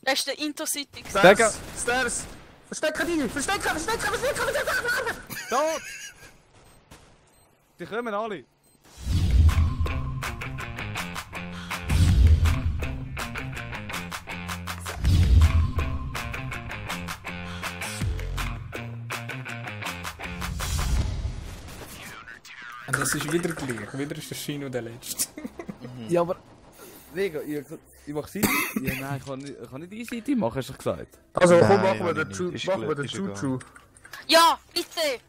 Das ist der Intercity. Stairs! Stairs! Verstecken die! Verstecken! Tot! Die kommen alle. Und das ist wieder gleich. Wieder ist der Shino der Letzte. Ja, aber... Digga, ich mach Seite. Ja, nein, ich kann nicht die Seite machen, hast du gesagt. Also komm, Nein, machen wir ja, den nicht. Choo-Choo. Ist egal. Choo-Choo. Ja, bitte!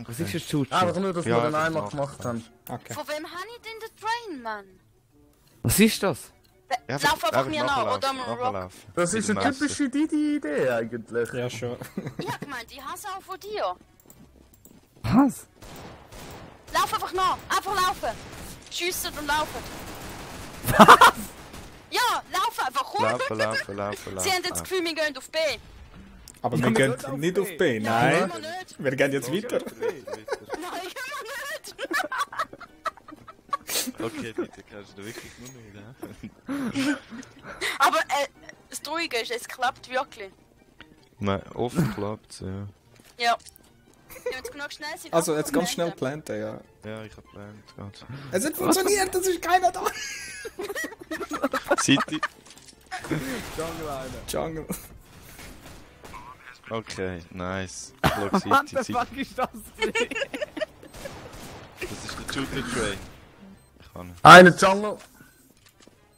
Was ist das Chuchu? Einfach nur, dass wir Ja, den das einmal macht gemacht haben. Okay. Von wem habe ich denn den Train, Mann? Was ist das? Ja, Lauf einfach mir nach, oder am Rock. nachlaufen. Das ist eine typische Didi-Idee eigentlich. Ja, schon. Ich hab gemeint, ich hasse auch von dir. Was? Lauf einfach nach, einfach laufen. Schiessen und laufen. Was? Ja, laufen einfach, komm. Laufen. Sie haben jetzt das Gefühl, wir gehen auf B. Aber wir gehen nicht auf B, nein. Nein, wir nicht. Wir gehen jetzt weiter. Nein, können wir nicht. Okay, bitte, kannst du wirklich nur nicht, ne? Aber das Ruhige ist, es klappt wirklich. Nein, oft klappt's, ja. Ja. Wenn es genug schnell sind. Also, jetzt ganz schnell planten, ja. Ja, ich hab gelernt, ganz. Es hat funktioniert, es ist keiner da. City. Jungle. Okay, nice. Block What City, the fuck ist das? Das ist der Shooter Train. Ich kann nicht. Eine Jungle.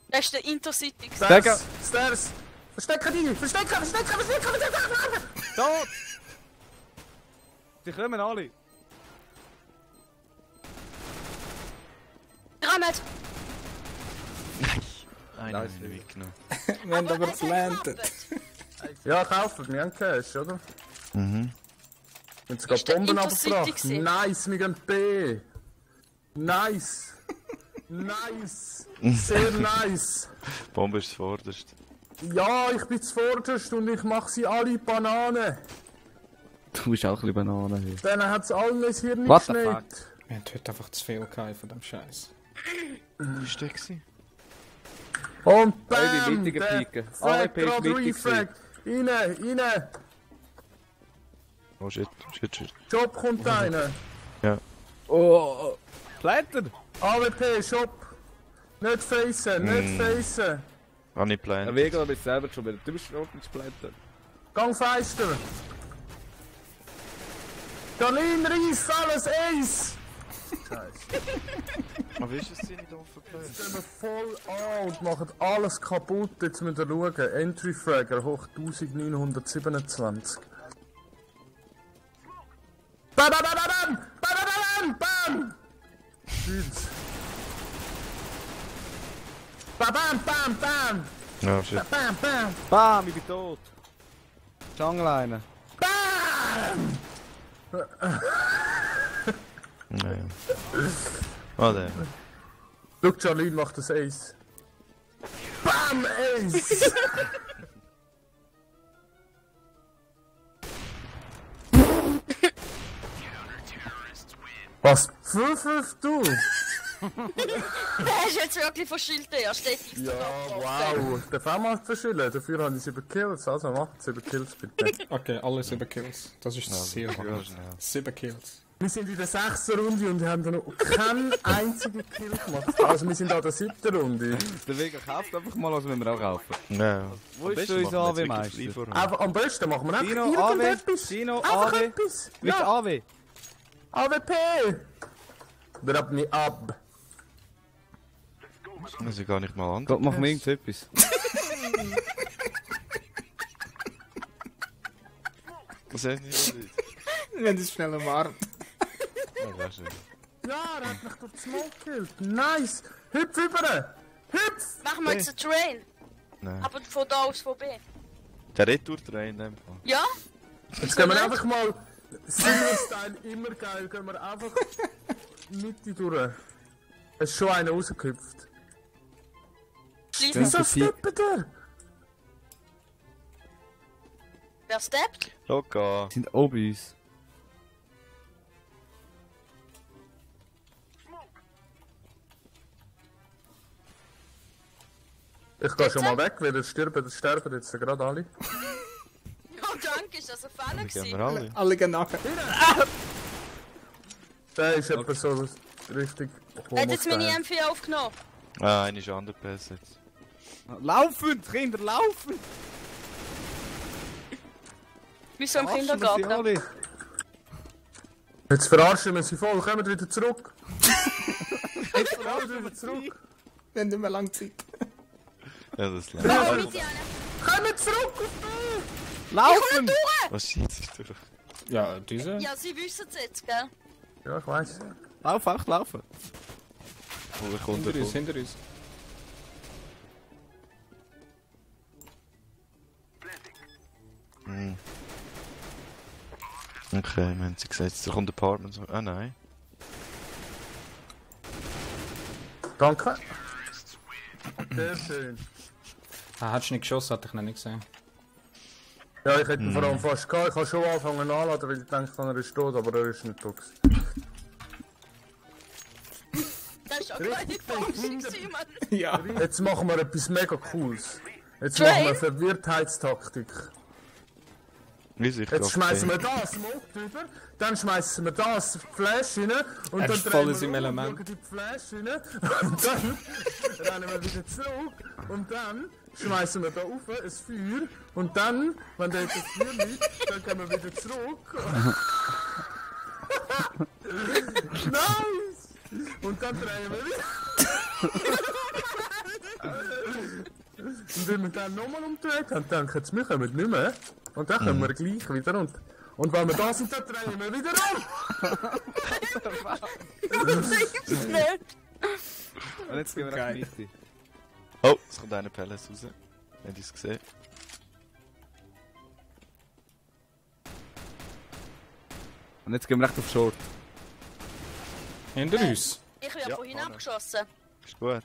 Das ist der Intercity. Stairs! Stairs! Verstecken die! Verstecken! Tot! Die kommen alle. Rammet! Einen Nice. habe ich weggenommen. Wir haben aber es hat plantet. geklappt. Ja, kaufen, wir haben Cash, oder? Mhm. Jetzt sogar Ist der Bomben Intercity abgebracht. gewesen? Nice, wir gehen B. Nice. Nice. Sehr nice. Bombe ist vorderst. Ja, ich bin zuvorderst und ich mache sie alle Bananen. Du bist auch ein bisschen Banane hier. Dann hat es allen das Hirn What the geschneit. Wir haben heute einfach zu viel gehabt von dem Scheiß. Wie ist der gewesen? Und Baby, bam! wichtige Der Piken. Frag AWP ist grad wichtig Refrag. Rein! Oh shit. Job kommt einer. Oh! Planten! AWP, Shop. Nicht facen, nicht facen. Habe ich Der geplant. Weger bist selber schon wieder. Du bist noch nicht planten. Gang feister. Janine, reiss alles Ace. Aber ist es nicht offen geplant? Gehen wir voll an und machen alles kaputt. Jetzt müssen wir schauen. Entry Fragger hoch 1927. Bam, bam, bam, bam, bam, bam, bam, bam. Schütz. Bam, bam, bam, bam, Ja, shit. bam, bam, Bam, ich bin tot. Jungle einer. bam. Nein. Warte. Schau, Charlene macht das Ace. Bam, Ace. Was? 5-5 du? Der ist jetzt wirklich verschillt, er steht auf Ja, der wow. Darf auch mal verschillen. Dafür habe ich 7 Kills. Also macht 7 Kills bitte. Okay, alle 7 Kills. Das ist sehr Ja, gut. schnell. 7 Kills. Wir sind in der 6. Runde und haben noch keinen einzigen Kill gemacht. Also wir sind an der 7. Runde. Der Weger kauft einfach mal, was müssen wir auch kaufen. Ja. Wo ist unser AW-Meister? Aber am besten machen wir Dino, einfach AW, irgendetwas. Dino, Einfach AW. etwas. Mit Ja, AW. AWP. Drop me up. Muss ich gar nicht mal an. Gott, mach mir irgendetwas. Das heißt nicht. Wir haben es schnell erwartet. Ja, sehr schön. Ja, er hat mich durch die Smoke gekillt. Nice. Hüpf über. Hüpf. Machen wir jetzt einen Train. Nein. Aber von da aus von B. Der Retour-Train in dem Fall. Ja? Jetzt gehen wir einfach mal Silver-Style, immer geil. Gehen wir einfach Mitte durch. Es ist schon einer rausgehüpft. Schließen. Wieso steppen der? Wer steppt? Locker. Sind auch bei uns. Ich geh schon mal weg, weil das sterben jetzt gerade alle. Ja, danke, ist das ein Fehler Gehen wir gewesen? alle. Alle gehen nachher. Der ist etwa so richtig Hat jetzt meine homo-style. M4 aufgenommen? Ah, eine ist andere PS jetzt. Laufen, Kinder, laufen! Wieso im Arschen, Kindergarten? dass sie alle- Jetzt verarschen wir sie voll, kommen wieder zurück. Jetzt verarschen wir wieder zurück. Wir haben nicht mehr lange Zeit. Ja, das Ja, lernt. bitte, Anne. Kommen zurück auf mich! Laufen! Was schießt du? Ja, diese. Ja, sie wissen es jetzt, gell? Ja, ich weiss. Lauf, einfach laufen. Wo kommt Hinter der uns, hinter uns. Hm. Okay, wir haben sie gesagt, da kommt Apartment. Ah nein. Danke. Sehr schön. Ah, hättest du nicht geschossen, hätte ich noch nicht gesehen. Ja, ich hätte ihn vor allem fast gehabt. Ich habe schon angefangen anladen, weil ich dachte, er ist tot, aber er ist nicht tot. Das ist auch keine Forschung, Mann. Ja. Jetzt machen wir etwas mega Cooles. Jetzt Train? machen wir Verwirrtheitstaktik. Wie sich Jetzt schmeißen wir das Smoke drüber, dann schmeißen wir das Flash rein und Er dann ist voll drehen in wir seinem um und Element. schauen die Flash rein und dann rennen wir wieder zurück und dann schmeißen wir da rauf ein Feuer und dann, wenn da das Feuer liegt, dann gehen wir wieder zurück. Nice! Und dann drehen wir wieder. Und wenn wir dann nochmal umdreht haben, denken sie, wir kommen nicht mehr. Und dann kommen wir gleich wieder und wenn wir da sind, dann drehen wir wieder um. Das gibt's nicht. Und jetzt gehen wir nach der Mitte. Oh, es kommt eine Palace raus. Habt ihr es gesehen? Und jetzt gehen wir recht auf Short. Hinter uns. Ich werde Ja, vorhin Anne. abgeschossen. Ist gut.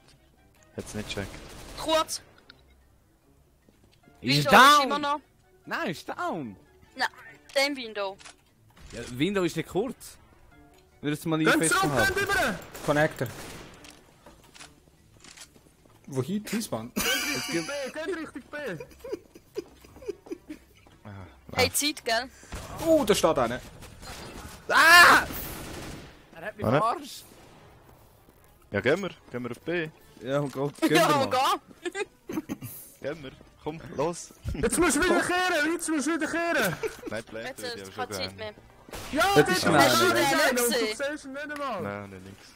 Hat's nicht gecheckt. Kurz. Ist Window ist immer down! noch. Nein, ist down! Nein, dem Window. Ja, Window ist nicht kurz. Wir müssen mal Gehen zurück, festhalten. gehen rüber! Connector. Wohin? Kiesbahn. B, gehen Richtung B! Hey, Zeit, gell? Oh, da steht einer. Ah! Er hat mich Anne? verarscht! Ja, gehen wir auf B. Ja, und gehen wir Ja, mal. geh. Gehen wir. Komm, los. Jetzt musst du wieder kehren, jetzt musst du wieder kehren! Nein, Plant Jetzt würde ich ist aber keine schon Zeit mehr. gerne. Ja, Das dort ist ist schnell. einer Hast du den und du gesehen? siehst ihn nicht einmal. Nein, nicht links.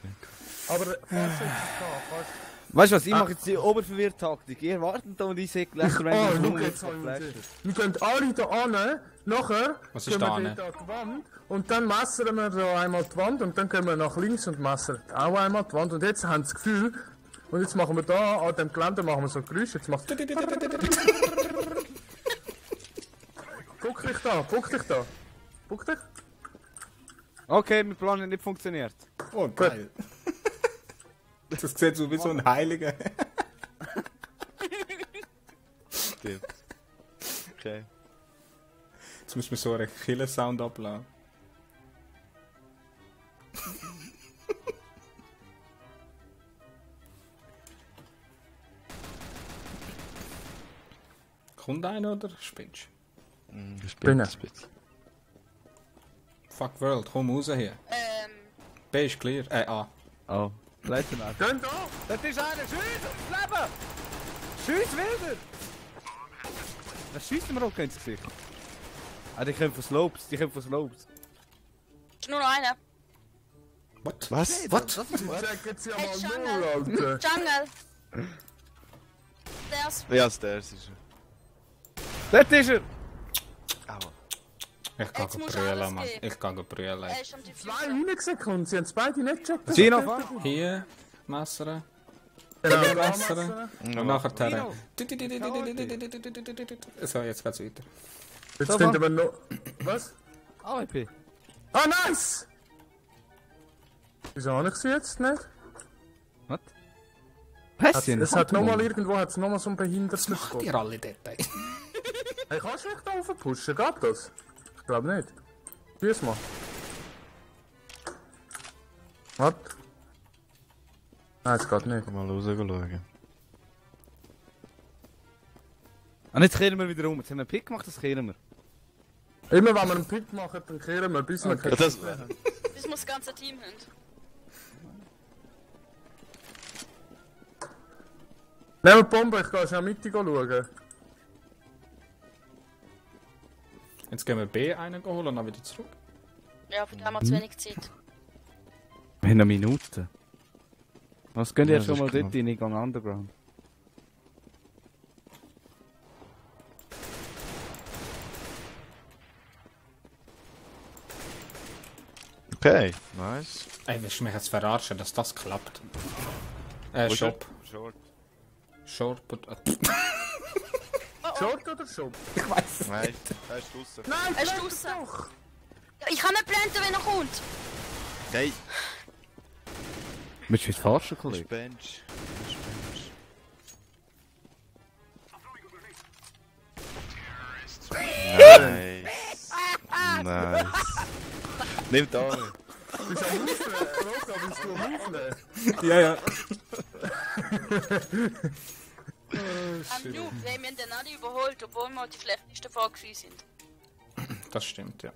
Aber fast hättest du es gehabt, Weißt du was, ich mache jetzt die Oberverwirrt-Taktik. Ihr wartet da und ich sehe gleich fast. random schau rum jetzt und mal. flasht. Wir gehen alle da an, nachher Was gehen ist wir da dort ane? an die Wand und dann messern wir da einmal die Wand und dann gehen wir nach links und messern auch einmal die Wand und jetzt haben sie das Gefühl, und jetzt machen wir da, an dem Gelände machen wir so Geräusche, jetzt macht Guck dich da, guck dich da. Guck dich. Okay, mein Plan hat nicht funktioniert. Oh, geil. Das sieht so wie so ein Heiliger. Stimmt. Okay. Jetzt müssen wir so einen Killer-Sound abladen. Kommt einer oder spinnst Ich Bin bin ich. ein bisschen. Fuck World, komm raus hier. B ist clear. A. Oh. Bleib mal. Gehen da! Das ist einer! Schieß ins Leben! Schieß wieder! Was schießt mir auch ins Gesicht? Ah, die kommen von Slopes. Die kommen von Slopes. Ist nur noch einer. What? Was? What? Check jetzt ja Hey, mal Jungle. null, Alter. Jungle. Der ist. Ja, Stairs ist Dort ist er! er. Aua. Ich kann Jetzt musst du brüllen, alles Mann. geben. Ich kann brüllen. Er ist am Zwei Diffuser. Reingesekunden, sie haben es beide nicht gecheckt. Gino, fahr! Hier, Messern. Genau, Hier, da Messern. messen. Und nachher Gino. So, jetzt geht's weiter. Jetzt So, finden wir noch... Was? AWP. Ah, nice! Wieso habe ich sie jetzt nicht? Was? Was Es hat nochmal irgendwo hat's noch mal so ein behindertes Macht Spot. ihr alle dort? Hey, kannst du mich da rauf pushen? Geht das? Ich glaube nicht. Tschüss mal. Was? Nein, es geht nicht. Komm mal raus schauen. Und jetzt kehren wir wieder um. Jetzt haben wir einen Pick gemacht, das kehren wir. Immer wenn wir einen Pick machen, dann kehren wir, bis wir Ja, das, Bis wir das ganze Team haben. Nehmen wir die Bombe, ich gehe schnell mit dir schauen. Jetzt gehen wir B einen holen und dann wieder zurück. Ja, aber da haben wir zu wenig Zeit. Wir haben eine Minute. Was gehen Ja, ihr das schon ist mal klar. dort in den Gang Underground? okay, nice. Ey, willst du mich jetzt verarschen, dass das klappt? Wo ist Shop. er? Short. Short, but... Short oder Shop? Nein, er ist draussen. Nein, Er ist bleib draussen. doch! Ja, ich kann nicht blenden, wenn er kommt. Nein, Willst du jetzt forschen, das ist Kollege? Bench. Das ist Bench. Nice. Nice. Nimm da. Bist du am Aufnehmen? Loka, bist du am Aufnehmen? Ja, ja. Noob, wir haben den alle überholt, obwohl wir die schlechtesten vorgeführt sind. Das stimmt, ja.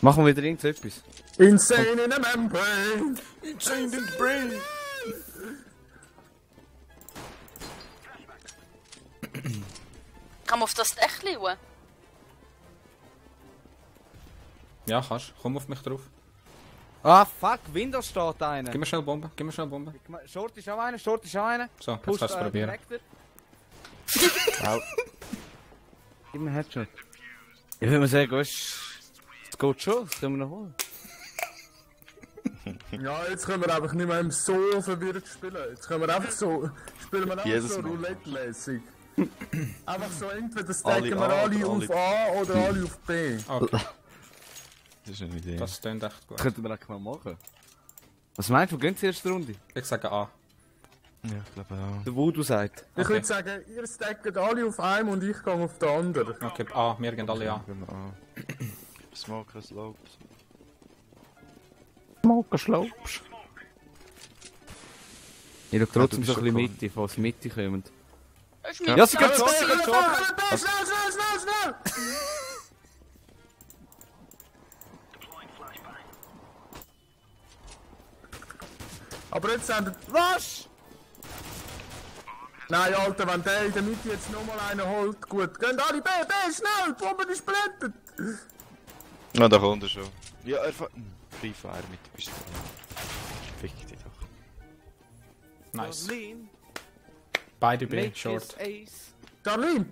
Machen wir wieder irgendetwas. Insane in a membrane! Insane in the brain! Kann man auf das Dach schauen? Ja, kannst. Komm auf mich drauf. Ah, fuck, Windows steht einer. Gib mir schnell Bombe, gib mir schnell Bombe. Short ist auch einer, Short ist auch einer. So, jetzt kannst du es probieren. Connector. Au. Gib mir einen Headshot. Ich würde mal sagen, weißt du, es geht schon, das können wir noch holen. Ja, jetzt können wir einfach nicht mehr so verwirrt spielen. Jetzt können wir einfach so, spielen wir einfach Jedes so Mal. roulette-mäßig. Einfach so entweder stacken Alle wir A alle oder auf alle- A oder alle auf B. Okay, Das ist eine Idee. das klingt echt gut. Das könnten wir auch mal machen. Was meinst du, gehen die erste Runde? Ich sage A. Ja, ich glaube auch. Der Voodoo sagt. Ich Okay. würde sagen, ihr stackt alle auf einem und ich gehe auf den anderen. Okay, A, wir gehen alle A. Gehen wir an. Smoker Slopes. Smoker Slopes. Ich schaue trotzdem Ja, so du ein bist bisschen Mitte, falls Mitte kommen. Das ist Ja, sie Mitte. geht schon, sie geht schon. Schnell, schnell! Aber jetzt sind Was? Nein, Alter, wenn der in der Mitte jetzt nochmal einen holt, gut. Gehen alle B, schnell! Die Bombe ist blendet! Na, da kommt er schon. Ja, Free Fire mit der Pistole. Fick dich doch. Nice. Lean. Beide B, Make Short. his ace. Charlene!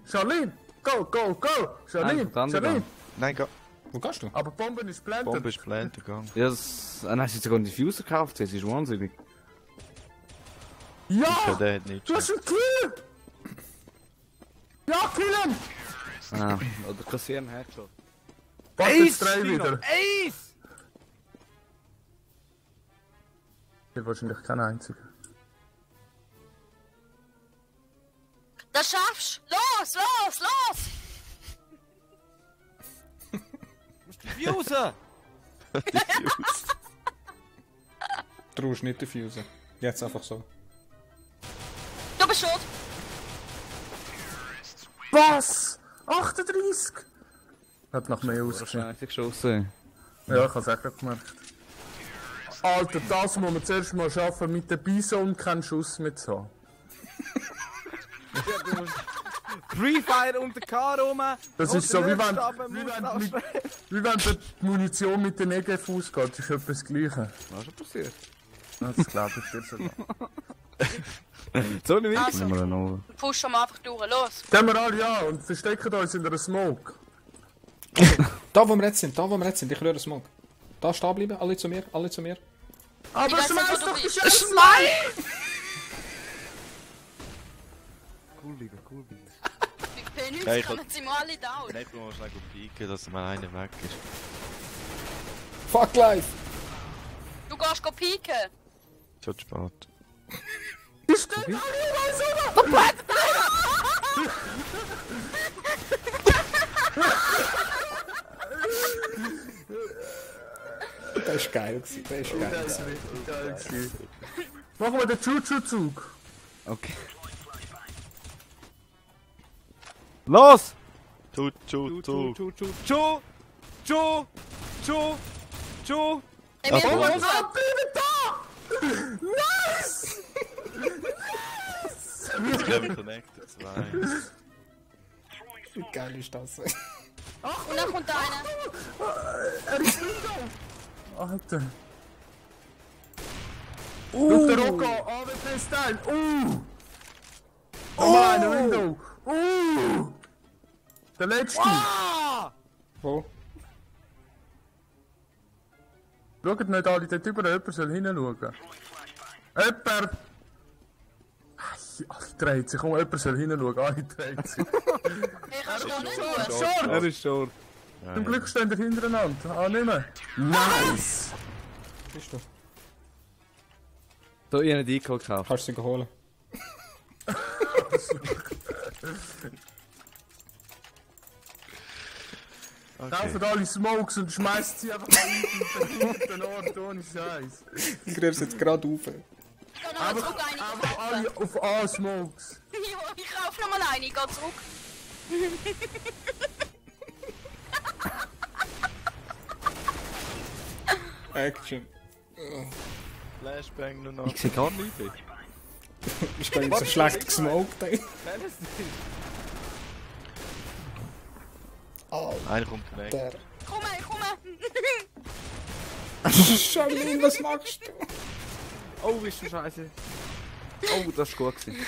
Go! Charlene! Nein, Charlene! Nein, go. Wo gehst du? Aber die Bombe ist blendet. Bombe ist blendet, gang. Ja, das... Dann hast du sogar einen Diffuser gekauft, das ist wahnsinnig. Ja, Ja! der hat nicht Du hast einen Kill! Ja, kill ihn! Ah, oder kassieren Headshot. Warte, jetzt drei wieder. Ace! Ich bin wahrscheinlich kein einziger. Das schaffst du! Los! Diffuser! Traust nicht diffusen. Jetzt einfach so. Du bist schuld! Was? 38? Hat nach mehr ausgesehen. Wahrscheinlich geschossen. Ja, ich habe es auch gerade gemerkt. Alter, das muss man zuerst mal schaffen, mit der Bison keinen Schuss mehr zu haben. Free Fire um den Car rum. Das ist so, wie wenn die Munition mit der Negev ausgeht. Das ist etwas das Gleiche. Was ist passiert? Das glaube ich dir sogar. So nicht Also. Nehmen wir noch. Pushen wir einfach durch, los! Gehen wir alle an und verstecken uns in einer Smoke. Da wo wir jetzt sind, ich rühre Smoke. Da stehen bleiben, alle zu mir. Aber Ich weiß nicht, schmeiß wo du doch die bist. Scheiße! Cool, Digga, cool, Digga. Mit P90 Ja, ich kommen sie mal alle down. Nein, ich muss mal schnell pieken, dass mal einer weg ist. Fuck life! Du gehst pieken! Zu spät. Die stehen alle in uns Das ist geil gewesen, das ist geil Das gewesen. ist richtig geil gewesen. Machen wir den Chuchu-Zug. Okay. Los! Chu. Ey, wir voll. holen Nice! Clever Connected 2. Wie geil ist das? und dann kommt einer. Er ist Window! Alter. Schau den Rocco, AWP-Style! Nochmal einer Window! Der letzte! Wo? Schaut nicht alle dort über, jemand soll hinschauen. Jemand! Alle dreht sich, komm, jemand soll hinschauen, alle dreht sich. Ich kann schon nicht schauen. Short! Er ist short. Zum Glück stehen wir hintereinander. Ah, nicht mehr. Nice! Bist du? Da, ich habe einen Deco gekauft. Kannst du sie holen? Kaufen alle Smokes und schmeißt sie einfach rein in den Ort, ohne Scheiß. Ich griff jetzt gerade auf. Ich kann nochmal zurück eine Einfach kaufen. alle auf A-Smokes. Ja, ich kaufe nochmal eine, ich gehe zurück. Action. Flashbang nur noch. Ich sehe gar nichts. Ist gar nicht so schlecht gesmoked, ey. Einer kommt weg. Der. Komm. Charlene, was machst du? Oh, ist das scheiße. Oh, das ist gut gewesen.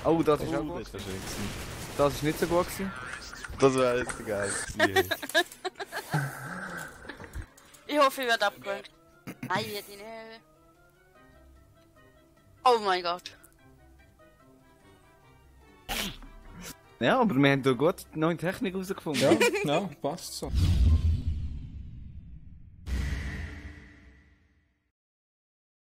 Oh, das ist auch gut. Das war schön gewesen. Das ist nicht so gut gewesen. Das wäre jetzt geil gewesen. Ich hoffe, ich werde abgerankt. Nein, wird ich nicht. Oh mein Gott. Ja, aber wir haben da gut neue Technik herausgefunden. Ja, passt so.